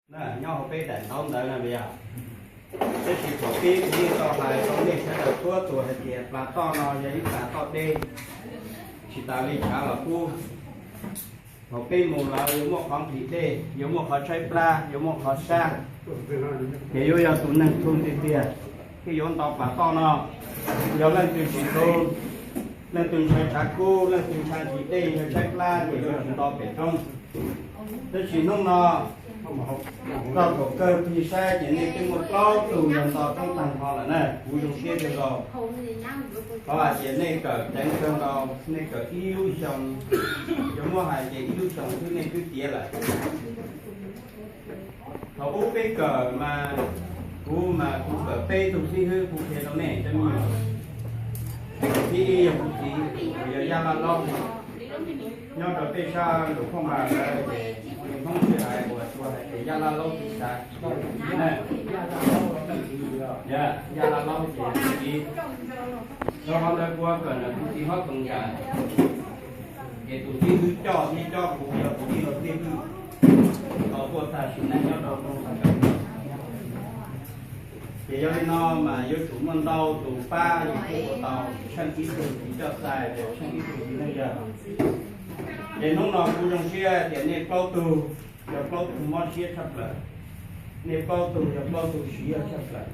Nyob hauv peb daim ntaub ntawv no yog, tab sis thaum pib kuv yeej tau hais rau nej sawv daws txhua tus hais tias Plas Toj no yog ib plas toj dej, tsis tas li tshav los kub. Thaum peb mus lawm yuav muaj qhov nqhis dej, yuav muaj qhov tshaib plab, yuav muaj qhov sab, ces yuav yog tus neeg thug tiag tiag thiaj yuav nto Plas Toj no. Yog leej twg tsis thug, leej twg ntshai tshav kub, leej twg ntshai nqhis dej, ntshai tshaib plab ces yuav tsis nto pem roob. Tab sis hnub no txog thaum kawg tig saib ces nej twb muaj plaub tug yog nto roob tag nrho lawm na, kuv zoo siab kawg nkaus. Qhov hais tias nej kawm ceev kawg nkaus, nej kawm ib lub xyoo, yuav muab hais ces ib lub xyoo xwb nej twb tiav lawm. Thaum ub peb kawm mas, kuv mas kuv kawm peb tug xib hwb kuv qhia rau nej cov me nyuam. Thib ib yog kuv txiv, yog Yaj Laj Laub, nyob rau peb sab Lus Phooj Mas ntawd, Hmoob tsis hais uas tsuas hais tias Yaj Laj Laub txiv xav, Yaj Laj Laub ces kuv txiv. Rau qhov ntawd kuv kawm ntawm kuv txiv Hob Toom Nkam, ces tus xib hwb coj thiab cob kuv yog kuv tij laug Tij Hwj, tau tuaj tag sim neej nyob rau Tooj Xas Kam. Ces yog li no mas yuav tsum muaj ntau tus pab yus thiaj ua tau, tsheej ib tug txiv coj xais, tsheej ib tug txiv neej yawg. Ces hnub no kuv zoo siab tias nej plaub tug yog plaub tug mob siab tshaj plaws, nej plaub tug yog plaub tug siv yog tshaj plaws.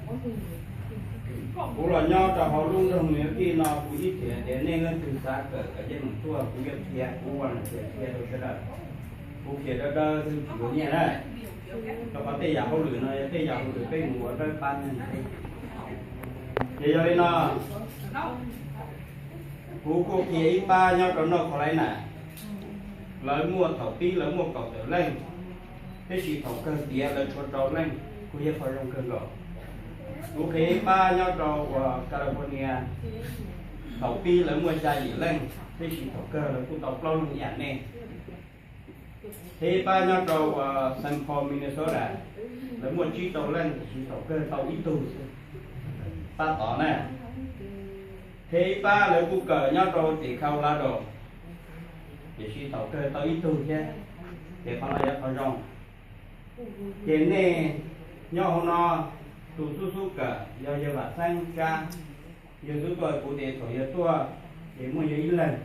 Kuv los nyob rau hauv lub nroog Miv Kij no kuv ib txwm tias nej leej twg xav kawm kawm yeej meem tuaj, kuv yuav qhia, kuv ua qhia qhia rau sawv daws. Kuv qhia dawb dawb xwb tsis yuav nyiaj na, rau qhov tej yam hauj lwm no yog tej yam hauj lwm peb mus ua dawb pab neeg. Ces yog li no, kuv kuj qhia ib pab nyob rau North Carolina, lawv muaj thaum pib lawv muaj kaum tawm leej, tab sis thaum kawg tiav lawv tshuav rau leej, kuj yog qhov zoo kawg nkaus. Kuv qhia ib pab nyob rau uas California, thaum pib lawv muaj xya yim leej, tab sis thaum kawg lawv kuj tau plaub leeg ib yam nej. Thiab ib pab nyob rau uas Saint Paul, Minnesota, lawv muaj tsib rau leej, tab sis thaum kawg tau ib tug xwb, pab tod na. Thiab ib pab lawv kuj kawm nyob rau tim Colorado, tiam sis thaum kawg tau ib tug thiab, ces qhov no yog qhov zoo. Ces nej nyob hauv no, tus xub xub kawm yog yawg Vam Xeeb Tsab, yawg xub tuaj kuv tias thaum yawg tuaj ces muaj yawg ib leeg.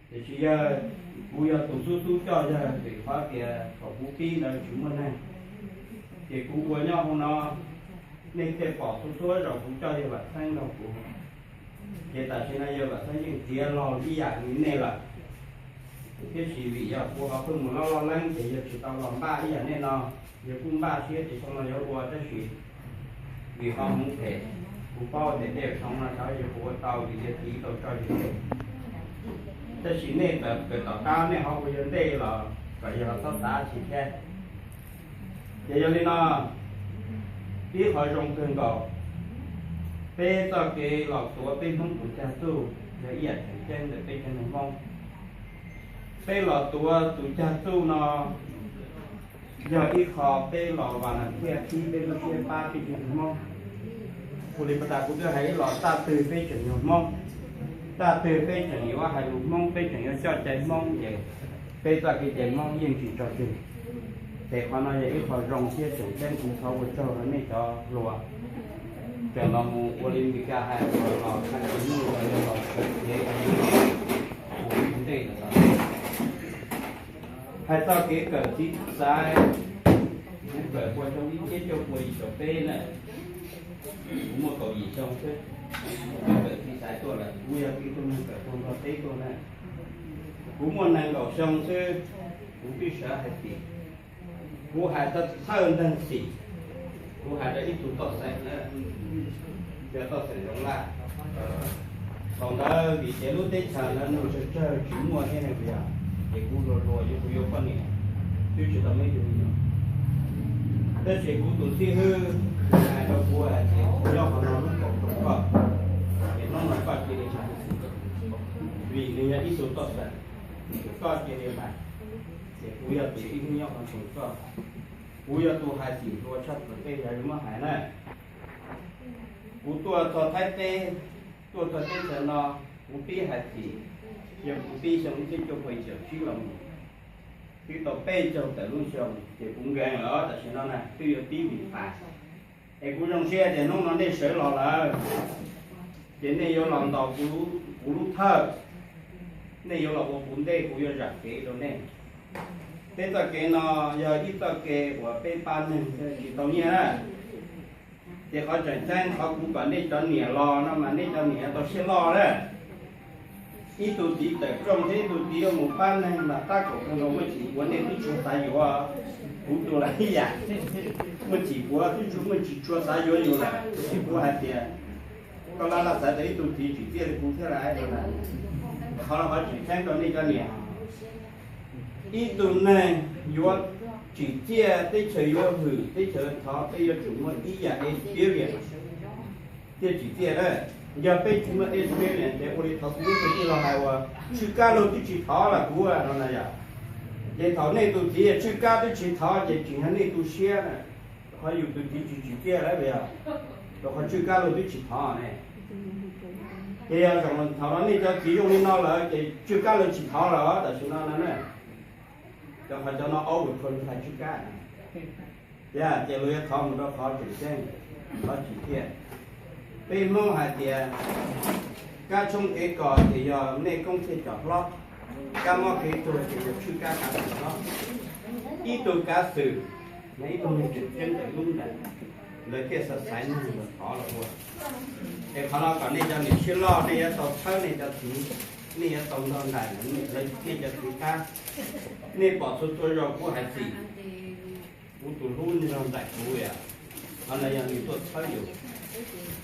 Tiam sis yawg, kuv yog tus xub xub coj yawg vim qhov tias thaum kuv pib ntawd tsis muaj neeg, ces kuv ua nyob hauv no, nej thiaj pom txhua txhua zaus kuv coj yawg Vam Xeeb nrog kuv. Ces tam sim no yawg Vam Xeeb yeej tiav log ib yam li nej lawm, tiam sis vim yog kuv ho pheej mus loj loj leeb ces yawg tsis tau los npaj ib yam nej no. Yawg kuj npaj siab tias xyoo no yuav ua, tab sis vim qhov hmoov phem, kuv paub tias tej xyoo no xyov yawg puas ua tau vim yawg tiv tau tso yawg. Tab sis nej kawm tom qab nej ho ua yawg ntej los kom yawg los txhob xav tsis thiab. Ces yog li no, ib qho zoo kawg nkaus, peb txoj kev los tuav peb Hmoob tus cag txuj yog ib yam tseem ceeb ntawm peb cov neeg Hmoob. Peb los tuav tus cag txuj no yog ib qho peb los vas nas thiaj qhib peb lub siab pab peb cov neeg Hmoob. Ua li pas tas kuv twb hais ib los, taj twg peb tseem yog Hmoob, taj twg peb tseem yuav hais lus Hmoob, peb tseem yuav coj cai Hmoob ces peb txoj kev cai Hmoob yeej tsis tso tseg. Ces qhov no yog ib qho zoo thiab tseem ceeb, kuv thov ua tsaug rau nej cov hluas tseem los mus ua li Meskas hais, los hais tias nyuj los yog los kawm kev ua ntej lawm. Hais txog kev kawm txiv xaiv, kuv kawm puas xyoo ib txhiab cuaj puas yim caum peb na, kuv muaj kaum yim xyoo xwb, kuv kawm txiv xaiv tuaj lawm, kuv yog ib tug neeg kawm puag Nplog teb tuaj na. Kuv muaj nees nkaum xyoo xwb, kuv twb sawv hais tias kuv hais txog thawj ntag xim, kuv hais rau ib tug toj xeem na, yog toj xeem Zoov Laj. Thaum ntawd vim tias lub teb chaws ntawd nws tsawg tsawg tsis muaj thiab ne, yog ces kuv hluas hluas yuav kuv yuav poj niam, twb tsis tau muaj ib tug me nyuam. Tab sis kuv tus xib hwb hais rau kuv hais tias kuv nyob qhov no lub kaum rau koj, ces hnub no koj cia li hais, vim nws yog ib tug toj xeem, koj cia li hais. Ces kuv yog tus xib hwb nyob qhov ntawd, kuv yog tus hais xim hluas tshaj plaws tej yam li muab hais na. Kuv tuaj txog Thaib teb, tuaj txog teb chaws no, kuv pib hais xim, yog kuv pib xyoo ib txhiab cuaj puas yim caum tsib los mus. Twb tau peb caug tawm lub xyoo ces kuv nkees lawm, tam sim no na twb yuav pib vim fais. Es kuv zoo siab tias hnub no nej sawv los lawm, ces nej yuav los ntaus kuv lub thawj, nej yuav los ua kuv ntej, kuv yuav zam kev rau nej. Peb txoj kev no yog ib txoj kev uas peb pab neeg tsis tau nyiaj na. Ces qhov tseem ceeb qhov kuv kom nej cov niam los no mas nej cov niam tau siab loj na. Ib tug txiv tawm rooj thiab ib tug txiv yuav mus pab neeg mas tab kaum kawg nkaus, muaj tsis puav nej twb tsis xav yuav. Kuv tus los ib yam, muaj tsis puav twb tsis, muaj tsis tshua xav yuav yus lawm, es kuv hais tias koj laj laj xav tau ib tug txiv tsim txiaj li kuv thiab lauj. Qhov no qhov tseem ceeb rau nej cov niam. Ib tug neeg yuav tsim txiaj, teb chaws yuav hwm, teb chaws thov, peb yuav tsum muaj ib yam experience thiaj tsim txiaj na. Yog peb tsis muaj experience ces ua li thaum kuv ib tug tij laug hais uas, tsw kab lug twb tsis thov los kuv no na yom. Ces thaum nej tus txiv tsw kab twb tsis thov ces tseem yog nej tu siab na. Qhov yus tus txiv tsis tsim txiaj lawm, rau qhov tsw kab lug twb tsis thov ne. Ces yog thaum no nej cov txiv zoo li no lawm ces tsw kab lug tsis thov lawm tam sim no no na. Cov qhov cov no ob ua rau hais tsw kab. Yog ces luag yuav thov mus rau qhov tseem ceeb, qhov tsim txiaj. Peb Hmoob hais tias kab tshoob kev kos ces yog nej koob thiaj com hlob, kab mob kev tuag ces yog tsw kab kav xwm hlob. Ib tug kav xwm, yog ib tug neeg tseem ceeb ntawm lub ntees, lawv thiaj xav xaiv neeg los thov los ua. Es qhov no kom nej cov niam siab loj, nej yuav tau txhawb nej cov txiv, nej yuav tau nrog nraim lawv, nej cov txiv qab. Nej pom txhua txhua zaus kuv hais txim, kuv tus hlub nrog nraim kuv yom. Qhov no yog nws tuaj txhawb yus.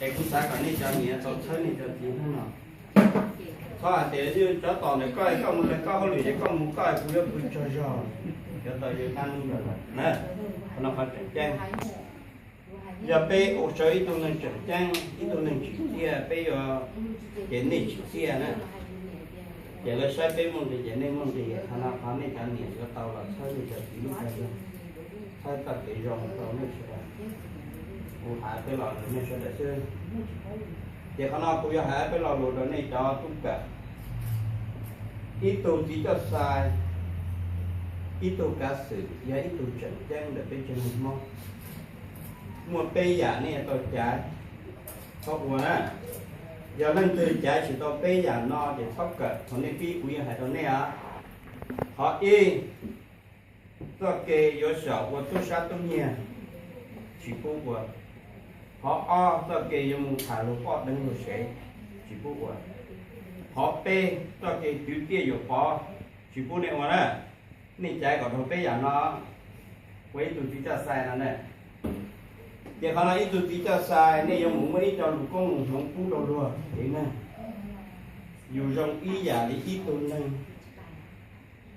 Es kuv xav kom nej cov niam tau txhawb nej cov txiv hnub no. Txhob hais tias cov tom ntawm koj, koj mus lawm koj hauj lwm ces koj mus koj, kuv yuav pw tsaug zog, yuav tau yog kab hnub rau lawm na. Qhov no qhov tseem ceeb. Yog peb ua tsawg ib tug neeg tseem ceeb, ib tug neeg tsim txiaj, peb yuav, ces nej tsim txiaj na. Ces lawv saib peb muaj nqis ces nej muaj nqis, qhov no qhov nej cov niam yuav tau los txhawb nej cov txiv lub caij nyoog, txhawb txoj kev zoo rau nej sawv daws. Kuv hais peb lo lus nej sawv daws xwb. Ces qhov no kuv yuav hais peb lo lus rau nej cov tub kawm. Ib tug txiv coj xais, ib tug kav xwm, yog ib tug tseem ceeb ntawm peb tsev neeg Hmoob. Muaj peb yam nej yuav tau caiv, txhob ua na. Yog leej twg caiv tsis tau peb yam no ces txhob kawm, thaum nej pib kuv yeej hais rau nej os. Qhov ib, txoj kev yuav xyaum ua tub sab tub nyiag, tsis pub ua. Qhov ob, txoj kev yuav mus tham luag poj deev luag sev, tsis pub ua. Qhov peb, txoj kev twv tiaj yuam pov, tsis pub nej ua na. Nej caiv kom dhau peb yam no, ua ib tug txiv coj xais no na. Ces qhov no ib tug txiv coj xais nej yuav mus muaj ib co lus koob lus hmoov pub rau luag, yus zoo ib yam li ib tug neeg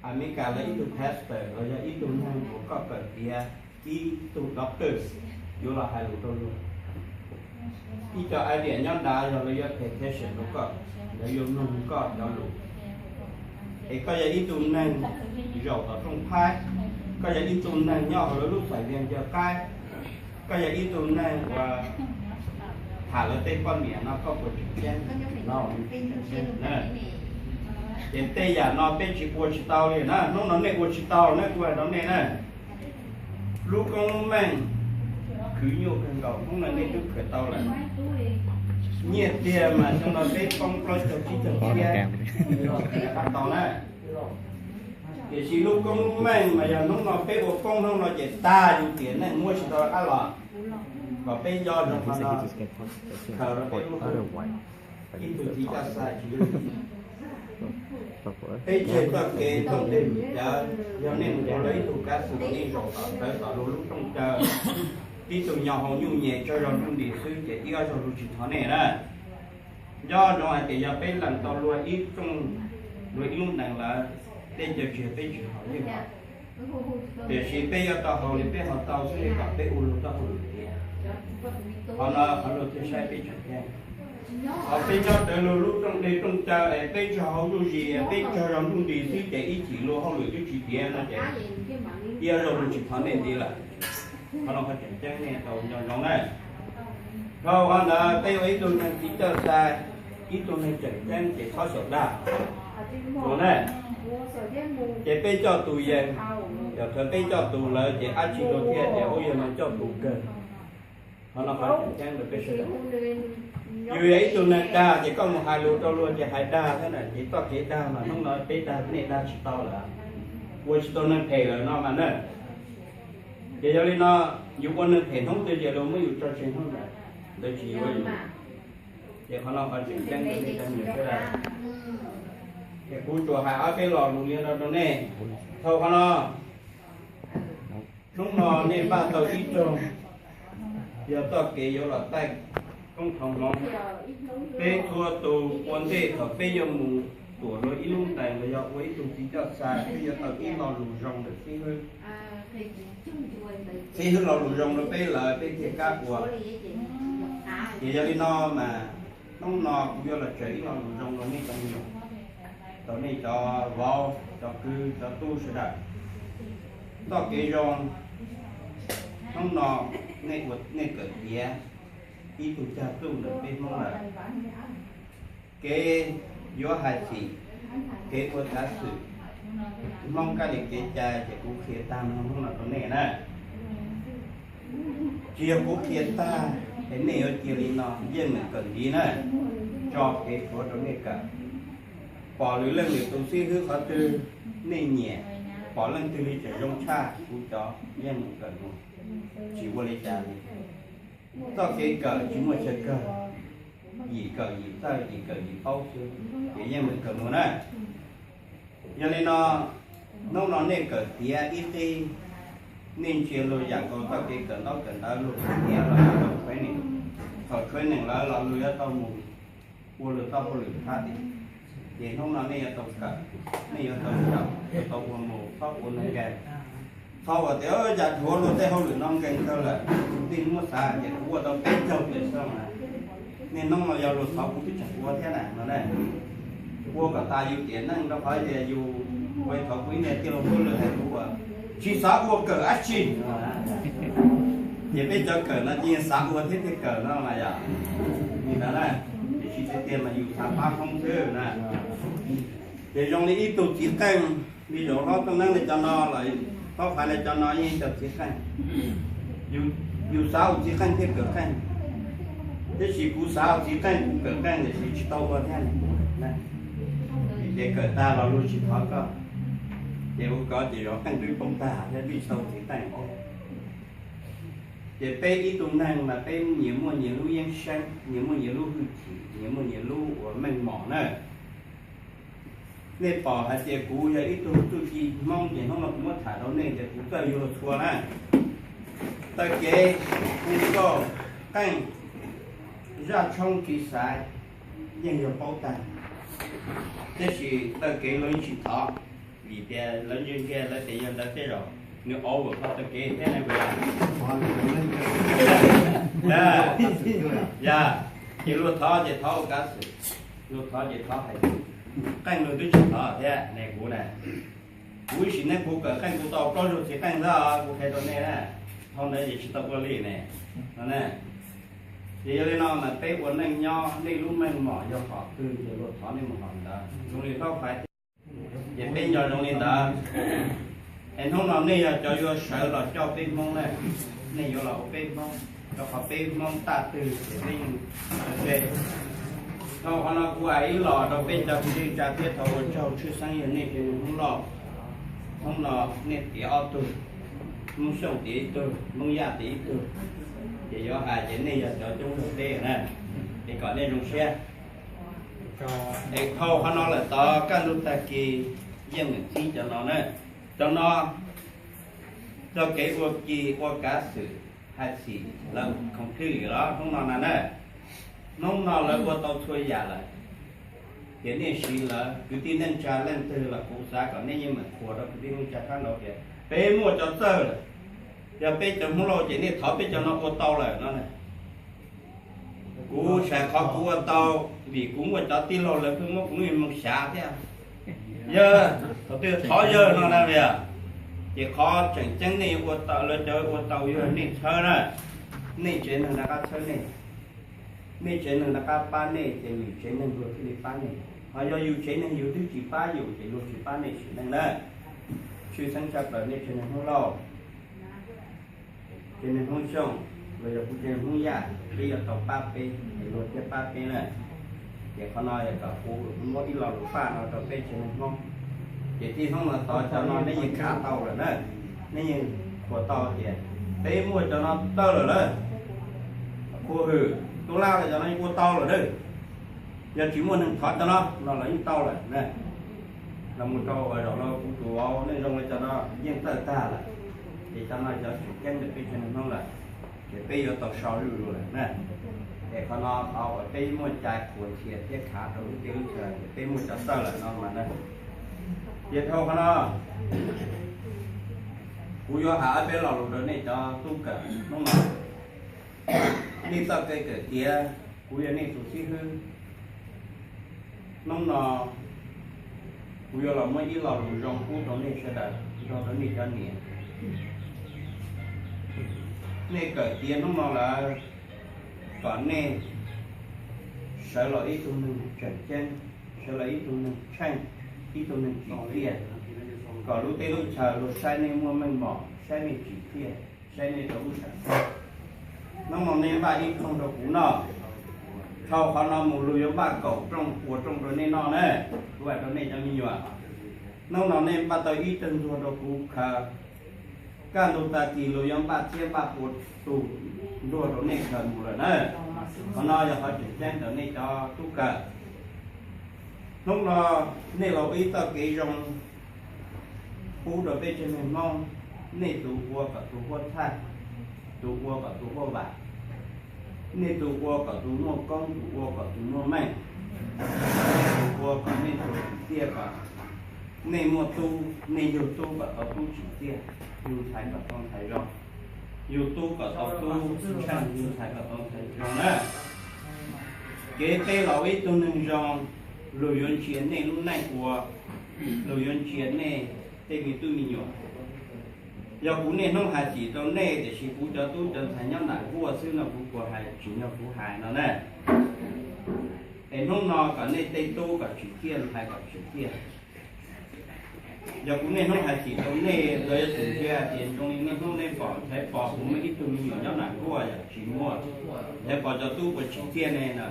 Amelikas los ib tug pastor los yog ib tug neeg uas koj kawm tiav, ib tug doctor yuav los hais lus rau luag. Ib co idea nyob nrad yog lawv yuav pay attention rau koj, lawv yuav mloog koj cov lus. Es koj yog ib tug neeg zaum tom rooj phaib, koj yog ib tug neeg nyob hauv lawv lub xais vias ncaws qaib, koj yog ib tug neeg uas tham lawv tej poj niam no koj puas tseem ceeb no? Ces tej yam no peb tsis ua tsis tau li na, hnub no nej ua tsis tau na, kuv hais rau nej na. Lub koob lub meej khwv nyuaj kawg nkaus, hnub no nej twb khwv tau lawm. Nyiaj tiag mas xyoo no peb poob plaub caug tsib caug txiab, tau na. Tiam sis lub koob lub meej mas yog hnub no peb ua poob hnub no ces tag yus tiam neej muab tsis tau qab los. Kom peb nco ntsoov qhov no, khaws rau peb lub hlwb, ib tug txiv coj xais tsis yooj yim. Peb tseg txoj kev tooj dej mus cawv, yog nej mus ua lawv ib tug kav xwm, nej zaum tom rawv tom luag lub rooj caw, tib tug nyo hau nyuj nyem tsaug zog nruj nris xwb ces ib ob zaug luag tsis thov nej na. Nco ntsoov hais tias yog peb lees tau luag ib rooj, luag ib lub nees lawm, tej caw tsis yog peb tsis haus yeej haus. Tiam sis peb yuav tau haus li peb haus tau xwb, kom peb ua luag txoj hauj lwm tiav. Qhov no qhov luag thiaj saib peb tseem ceeb. Ho peb nyob rawv luag lub rooj dej rooj caw es peb tsaug hau zuj zus, peb tsaug zog nruj nris xwb ces ib chim luag hauj lwm twb tsis tiav no ces ib zaug luag tsis thov nej ntxiv lawm. Qhov no qhov tseem ceeb nej tau nco ntsoov na. Dhau qhov ntawd peb ua ib tug neeg txiv coj xais, ib tug neeg tseem ceeb ces txhob xyaum dag. Ua na, ces peb coj tus yees, yog thaum peb coj tus lawm ces dab tsi los thiaj tias ub yog no coj tus kawg. Qhov no qhov tseem ceeb rau peb sawv daws. Yus yog ib tug neeg dag ces koj mus hais lus rau luag ces hais dag thiab na, ces txoj kev dag mas hnub no peb dag nej dag tsis tau lawm, ua tsis tau neeg phem lawm no mas na. Ces yog li no, yus ua neeg phem hnub twg ces luag muab yus tso tseg hnub ntawd, lawv tsis yuav yus. Ces qhov no qhov tseem ceeb rau nej cov niam sawv daws. Ces kuv tsuas hais ob peb lo lus li no rau nej. Thaum qhov no, hnub no nej npaj tau ib tug, yog txoj kev yuav los taij koob thaum no. Peb txhua tus ua ntej thaum peb yuav mus tuam dua ib lub ntees los yog ua ib tug txiv coj xa, peb yuav tau ib lo lus zoo ntawm xib hwb. Xib hwb lo lus zoo rau peb lawm peb thiaj kam ua. Ces yog li no mas hnub no kuv yuav los tsaws ib lo lus zoo rau nej cov me nyuam, rau nej cov vauv cov kwv cov tub sawv daws. Txoj kev zoo, hnub no nej ua, nej kawm tiav ib tug cag txuj ntawm peb Hmoob lawm. Kev yuav hais xim, kev ua kav xwm, Hmoob kab li kev cai ces kuv qhia tag hnub no rau nej na. Tsis yog kuv qhia tag es nej yuav cia li no, yeej meem kawm ntxiv na, tso kev tshuav rau nej kawm. Pom lwm leej lwm tus xib hwb qhov twg nej nyiam, pom leej twg li tseem zoo tshaj kuv cov, yeej meem kawm mus, tsis ua li cas li. Txoj kev kawm tsis muaj chaw kawg, yim kawm yim txawj, yim kawm yim paub xwb, ces yeej meem kawm mus na. Yog li no, hnub no nej kawm tiav ib qib, nej ntsia luag yam nkaus txoj kev kawm ntaub kawm ntawv, luag kawm tiav los yog thaum training, thaum training lawm los luag yuav tau mus ua luag txoj hauj lwm thab tim. Ces hnub no nej yuav tau kawm, nej yuav tau zaum, yuav tau ua mus, txhob ua neeg nkees. Txhob ua tias cas dhuav luag tej hauj lwm no nkees kawg lawm, nej muab xav tias kuv ua tau peb caug pes xwb mas, niaj hnub no yog luag thov kuv twb tseem ua thiab na no na. Ua kom tas yus tiam neej rau qhov tias yus ua thov kuv ib niag tij laug Hmoob Lwm hais kuv ua, tsis xav ua kawm dab tsi. Ces peb cov kawm no cia xav ua thiab thiaj kawm no mas yog li ntawd na. Tiam sis tiag tiag mas yus xav pab Hmoob xwb na. Ces zoo li ib tug txiv qeej, li zaum hlob Tooj Neeb li cov no los, hlob Faiv li cov no yeej cov txiv qeej. Yus xav ua txiv qeej thiaj kawm qeej, tiam sis kuv xav ua txiv qeej kuv kawm qeej tiam sis tsis tau ua thiab. Ces kawm tag los luag tsis thov koj, ces ua koj ces zov qeej twb poob tag thiab twb tsis tau ua txiv qeej thiab. Ces peb ib tug neeg mas peb nyias muaj nyias lub yeeb seeb, nyias muaj nyias lub hwj chim, nyias muaj nyias lub uas meej mom na. Nej pom hais tias kuv yog ib tug txuj ci Hmoob ces hnub no kuv muab tham rau nej tias kuv txawj yuav luag txhua na. Taw kev, hu nkauj, qeej, zaj tshoob txiv xaiv, yeej yog paub tag. Tiam sis taw kev luag yeej tsis thov, vim tias lawv ntsia ntsia lawv tias yog ntawd tej zaum nws over qhov taw kev thiab ne. Yog, ces luag thov ces thov ua kav xwm, luag thov ces thov hais tias qeej luag twb tsis thov thiab ne kuv na. Kuv ib sim neej kuv kawm qeej kuv tau plaub zaug txiv qeej ntag kuv qhia rau nej na. Dhau ntawd ces tsis tau ua li ne, no na. Ces yog li no mas peb ua neej nyob nej lub meej mom yog qhov twg ces luag thov nej mus qhov ntawd, zoo li Hlob Faiv tias. Ces peb nco zoo li ntawd, es hnub no nej yog cov yuav sawv los coj peb Hmoob na, nej yuav los ua peb Hmoob, rau qhov peb Hmoob taj twg ces peb yeej ua ke. Dhau qhov no kuv hais ib los rau peb cov kwv tij neej tsa thiab thov ua tsaug tshwj xeeb yog nej tsev neeg Hmoob Lauj. Hnub no nej tiav ob tug, Hmoob Xyooj tiav ib tug, Hmoob Yaj tiav ib tug, ces yuav hais ces nej yog cov coob nrog peb na, es kom nej zoo siab. Es dhau qhov no lawm tod kaj ntug tag kis yeej meem txib cov no na. Cov no txoj kev ua kis ua kav xwm hais xim lawv completely los hnub no na na. Hnub no lawv ua tau txhua yam lawm, ces nej siv lawv. Kwv tij neej tsa leej twg los kuv xav kom nej yeej meem qhuas rau kwv tij neej tsa sab nraud tias peb muaj cov txawj lawm, yog peb cov Hmoob Lauj ces nej thov peb cov no ua tau lawm no na. Kuv xav qhov kuv ua tau, vim kuv muaj cov tij laug lawv pheej muab kuv lub moo xyav thiab. Yawg, thaum twg thov yawg no na, ces qhov tseem ceeb nej ua tau, lawv cov ua tau yog nej txhawb na. Nej tsev neeg rov qab txhawb nej, nej tsev neeg rov qab pab nej ces lwm tsev neeg luag thiaj li pab nej. Ho yog yus tsev neeg yus twb tsis pab yus ces luag tsis pab nej sim neej na. Tshwj xeeb tshaj plaws nej tsev neeg Hmoob Lauj, tsev neeg Hmoob Xyooj, los yog kuv tsev neeg Hmoob Yaj, peb yuav tau pab peb es luag thiaj pab peb na. Ces qhov no yog kom kuv muab ib lo lus faj no rau peb tsev neeg Hmoob. Ces txij hnub no tod cov no nej yeej khav tau lawm na, nej yeej qhuas tau tias peb muaj cov no tawj lawm na. Qhuas hwm tub laj los cov no yeej ua tau lawm na. Yog tsis muaj neeg thov cov no no los yeej tau lawm na. Los mus rau uas zaum no kuv tus vauv nej zoo li cov no yeej tawj tag lawm. Ces cov no cov tseem ceeb ntawm peb tsev neeg Hmoob lawm, ces peb yuav tau sau zuj zus lawm na. Es qhov no thov uas peb muaj cai qhuas nrhiav thiab khav rau lub teb lub chaw ces peb muaj cov tawj lawm no mas na. Ces dhau qhov no kuv yuav hais ob peb lo lus rau nej cov tub kawm hnub no. Nej txoj kev kawm tiav, kuv yog nej tus xib hwb. Hnub no kuv yuav los muab ib lo lus zoo pub rau nej sawv daws, nrog rau nej cov niam. Nej kawm tiav hnub no lawm, kom nej sawv los ib tug neeg tseem ceeb, sawv los ib tug neeg tsheej, ib tug neeg tsim txiaj, kom lub teb lub chaw luag saib nej muaj meej mom, saib nej tsim txiaj, saib nej rau lub sam. Hnub no nej npaj ib rooj rau kuv noj, dhau qhov no mus luag yuav npaj kaum rooj puas rooj rau nej noj na. Kuv hais rau nej cov me nyuam, hnub no nej npaj tau ib tug ntsuag rau kuv khaws, kaj ntug tag kis luag yuav npaj txhiab npaj pua tus ntsuag rau nej khaws mus lawm na. Qhov no yog qhov tseem ceeb ntawm nej cov tub kawm. Hnub no nej los ua ib txoj kev zoo pub rau peb tsev neeg Hmoob, nej tus ua kom tus huaj thaij, tus ua kom tus huaj vam, nej tus ua kom tus muaj koob, tus ua kom tus muaj meej, tus ua kom nej tus tsim txiaj kom nej muaj tub, nej yug tub kom tau tub tsim txiaj, yug ntxhais kom tau ntxhais zoo, yug tub kom tau tub tsheej, yug ntxhais kom tau ntxhais zoo na. Kev peb los ua ib tug neeg zoo, luag yuav ntsia nej lub neej ua, luag yuav ntsia nej tej me tub me nyuam. Yog kuv niaj hnub hais txim rau nej, tiam sis kuv cov tub cov ntxhais nyob nram nkuaj xwb no kuv puas hais tsis yog kuv hais no na. Es hnub no kom nej tej tub kom tsim txiaj, ntxhais kom tsim txiaj. Yog kuv niaj hnub hais txim rau nej, los yog txawm ntsia tias zoo li niaj hnub nej pom, ntxhais pom kuv muaj ib tug me nyuam nyob nram nkuaj yog tsis muaj, ntxhais pom cov tub puas tsim txiaj ne no.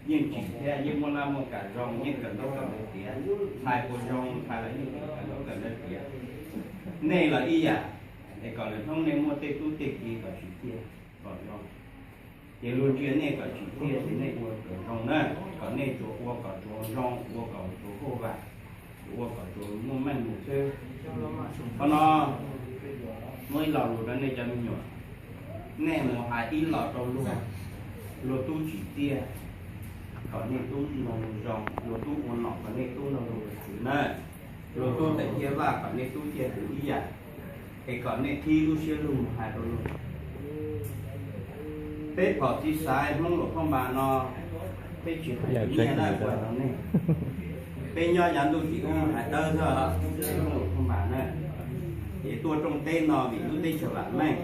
Yeej tsim thiab, yeej muaj laj muaj kam zoo, yeej kawm ntaub kawm ntawv tiav, ntxhais puas zoo, ntxhais los yeej kawm ntaub kawm ntawv tiav. Nej los ib yam, es kom lwm hnub nej muaj tej tub tej ki kom tsim txiaj kom zoo. Ces luag ntsia nej kom tsim txiaj ces nej ua kom zoo na, kom nej tsuas ua kom tsuas zoo, ua kom tsuas huaj vam, ua kom tsuas muaj meej mus xwb. Qhov no muaj ib lo lus rau nej cov me nyuam, nej mus hais ib los rau luag, luag tub tsim txiaj kom nej tub nrog luag zoo, luag tub ua nom kom nej tub nrog luag ua tswv na, luag tub tawm ciaj vaj kom nej tub ciaj tus ib yam, es kom nej qhib lub siab lug mus hais rau luag. Peb phom txiv xaiv Hmoob Luam Phaj Npas no, peb tsis hais tus nyiaj na, kuv hais rau nej. Peb nyob yav ntuj tim ub hais dawb xwb, Hmoob Luam Phaj Npas na, ces tuaj rooj teb no vim lub teb chaws vam meej,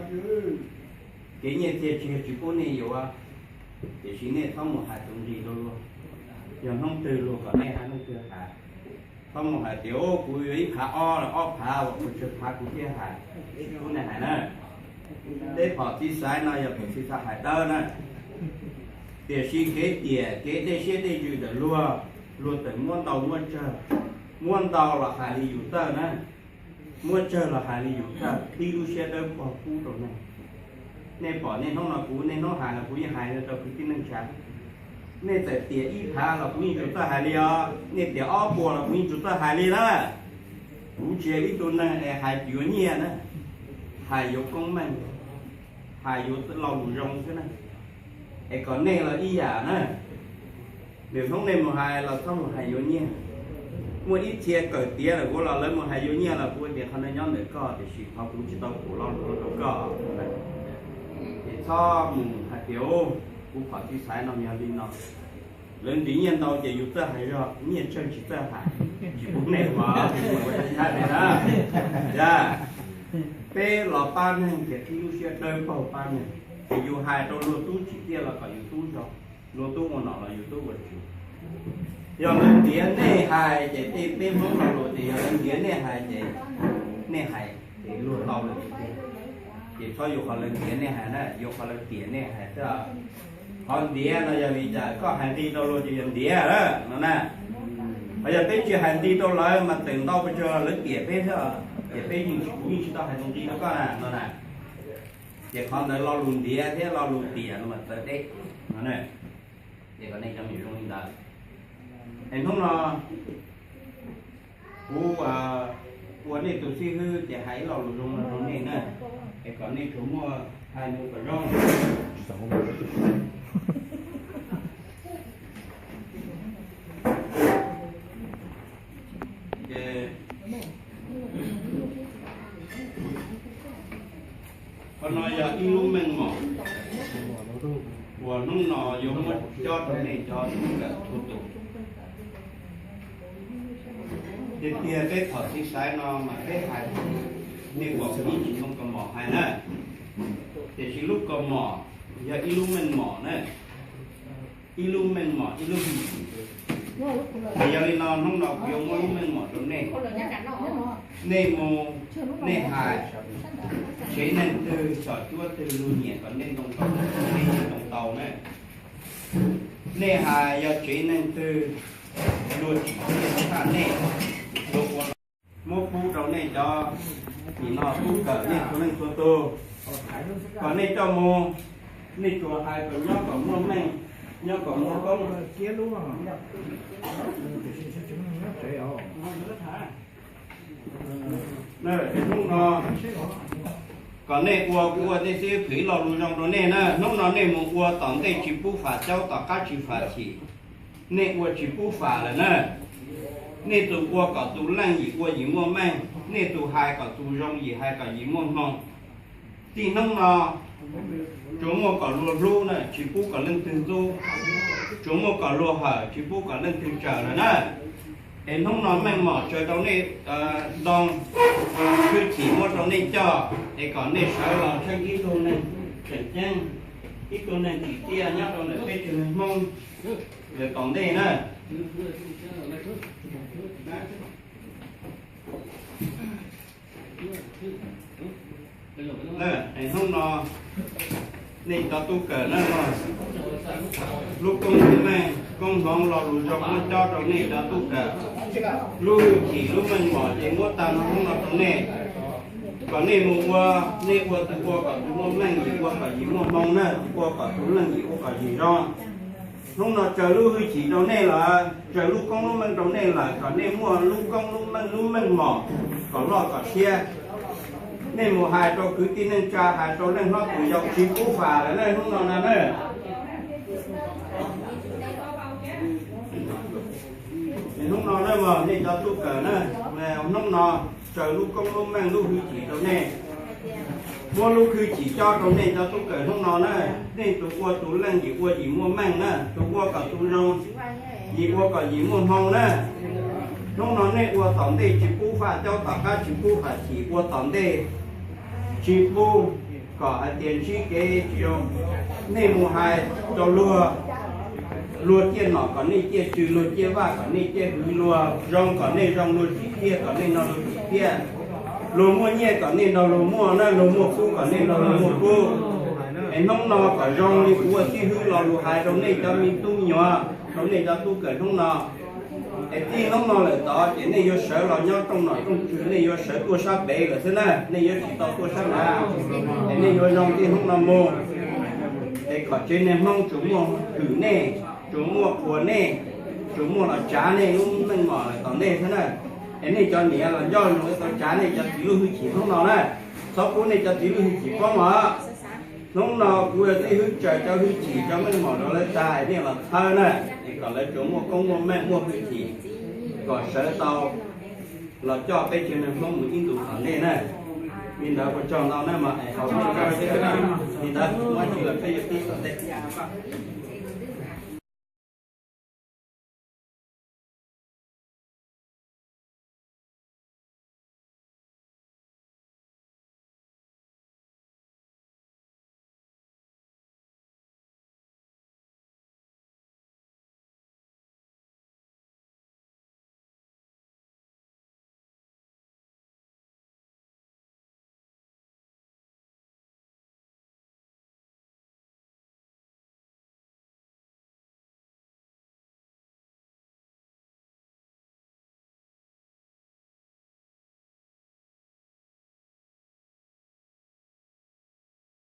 kev nyiaj txiag tsis yog tsis pub nej yuav, tiam sis nej txhob mus hais tus nqi rau luag. Yog hnub twg luag kom nej hais hnub twg hais. Txhob mus hais tias kuv yuav ib phav ob, ob phav uas kuv tsawg phav kuv thiaj hais, tsis pub nej hais na. Peb phom txiv xaiv no yog phom txiv xaiv hais dawb na, tiam sis kev tiam kev dej siab dej ntsws ntawm luag, luag txawm muab ntau muab tsawg, muab ntau los hais li yus txawj na, muab tsawg los hais li yus txawj, qhib lub siab dawb paug pub rau nej. Nej pom niaj hnub no kuv niaj hnub hais los kuv yeej hais rau kwv tij neej tsa. Nej txawm tiam ib phav los kuv yeej tsuas txawj hais li os, nej tiam ob puas los kuv yeej tsuas txawj hais li na. Kuv tsis yog ib tug neeg es hais yuav nyiaj na, hais yuav koob meej, hais yuav lo lus zoo xwb na. Es kom nej los ib yam na, lwm hnub nej mus hais los txhob mus hais yuav nyiaj. Muaj ib txhia kawm tiav lawm kuv los lawv mus hais yuav nyiaj los kuv tias qhov no nyob ntawm koj, tiam sis qhov kuv tsis tau pum lo lus rau koj. Es txhob mus hais tias kuv phom txiv xaiv no yog li no. Lawv ntim nyiaj ntau ces yus txawj hais zog, nyiaj tsawg tsis txawj hais, tsis pub nej ua li na. Yog peb los pab neeg ces qhib lub siab dawb paug pab neeg, ces yus hais rau luag tub tsim txiaj los kom yus tub zoo, luag tub ua nom los yus tub ua tswv. Yog lawv ntiav nej hais ces tej peb Hmoob lo lus tias yog lawv ntiav nej hais ces nej hais ces luag tau lawm tiag. Ces txhob yuav qhov lawv ntiav nej hais na, yuav qhov lawv tiam nej hais xwb. Qhov ntiav no yog li cas, koj hais nqi rau luag ces yog ntiav no na. Ho yog peb tsis hais nqi rau lawv mas tseem ntau pes tsawg lawv tiam peb thiab, ces peb yeej tsis, kuv yeej tsis tau hais tus nqi rau koj na no na. Ces qhov ntawd lo lus ntiav thiab lo lus tiam no mas txawv deb no. Ces kom nej cov me nyuam zoo li ntawd. Es hnub no kuv ua nej tus xib hwb ces hais ib lo lus zoo no rau nej na, es kom nej tsuas muaj hais mus kom zoo. Ces qhov no yog ib lub meej mom uas hnub no yuav muab cob rau nej cov tub kawm txhua tus. Tiag tiag peb thaum txiv xaiv no mas peb hais nej ua ib tsis muaj kaus mom hais na, tiam sis lub kaus mom yog ib lub meej mom na, ib lub meej mom ib lub hwj chim. Es yog li no hnub no kuv yuav muab lub meej mom rau nej. Nej mus, nej hais, tsev neeg twg xyom cuab twg luag nyiam kom nej ntoo tau, nej ntoo tau na. Nej hais yog tsev neeg twg luag tsim txiaj tshaj nej, luag ua muab pub rau nej cov nim no tub kawm nej txhua leej txhua tus, kom nej coj mus, nej tsuas hais kom nyob kom muaj meej, nyob kom muaj koob. Hnub no kom nej ua, kuv ua tej xib hwb phwm ib lo lus zoo rau nej na. Hnub no nej mus ua tom ntej tsis pub fam caub, tom qab tsis fam chim, nej ua tsis pub fam lawm na. Nej tus ua kom tus leej yim ua yim muaj meej, nej tus hais kom tus zoo yim hais kom yim muaj hmoo. Txij hnub no tsuas muaj kom luag hlub na, tsis pub kom leej twg ntxub, tsuas muaj kom luag hawm, tsis pub kom leej twg tsawm lawm na. Es hnub no meej mom tsaws rau nej ntoo, hwj chim muab rau nej coj, es kom nej sawv los tsheej ib tug neeg tseem ceeb, ib tug neeg tsim txiaj nyob rau ntawm peb tsev neeg Hmoob lawm tom ntej na. Es hnub no nej cov tub kawm na, lub koob lub meej koob hmoov lo lus zoo muab cob rau nej cov tub kawm. Lub hwj chim lub meej mom ces muab tag nrho hnub no rau nej, kom nej mus ua, nej ua tus ua kom tus muaj meej, yim ua kom yim muaj hmoo na, tus ua kom tus leej yim ua kom yim zoo. Hnub no tsaws lub hwj chim rau nej lawm, tsaws lub koob lub meej rau nej lawm, kom nej muaj lub koob lub meej lub meej mom kom loj kom siab. Nej mus hais rau kwv tij neej tsa, hais rau leej hlob tus yau tsis pub fam lawm na hnub no na. Hnub no na mog nej cov tub kawm na, hnub no tsaws lub koob lub meej lub hwj chim rau nej. Muab lub hwj chim cob rau nej cov tub kawm hnub no na. Nej tus ua tus leej yim ua yim muaj meej na, tus ua kom tus zoo yim ua kom yim muaj hmoo na. Hnub no nej ua tom ntej tsis pub fam caub, tom qab tsis pub fam chim, ua tom ntej tsis pub kom hais tias ntsib kev tsis zoo. Nej mus hais rau luag, luag ciaj nom kom nej ciaj tsw, luag ciaj vaj kom nej ciaj hwv, luag zoo kom nej zoo, luag tsim txiaj kom nej no luag tsim txiaj, luag muaj nyiaj kom nej no luag muaj na, luag muaj kub kom nej no luag muaj kub. Es hnub no kom zoo li kuv ua xib hwb lo lus hais rau nej cov me tub me nyuam, rau nej cov tub kawm hnub no. Es txij hnub no lawm tod ces nej yuav sawv los nyob rooj nom rooj tswv, nej yuav sawv tuaj sab pem lawm xwb na, nej yuav tsis tau tuaj sab nrad. Es nej yuav zoo txij hnub no mus, es kom tsev neeg Hmoob tsuas muaj hwm nej, tsuas muaj qhuas nej, tsuas muaj los tsav nej lub meej mom lawm tom ntej xwb na. Es nej cov niam los nco ntsoov tau tsav nej cov txiv lub hwj chim hnub no na, txhob pub nej cov txiv lub hwj chim poob os. Hnub no kuv yog txij hwb tsaws cov hwj chim cov meej mom rau lawv tag, nej los thawb na, es kom lawv tsuas muaj koob muaj meej muaj hwj chim, kom sawv tau los coj peb tsev neeg Hmoob mus ib ntus tom ntej na. Li ntawd ua tsaug ntau na, mas es haus, li ntawd muaj tsis los peb yuav pib tom ntej.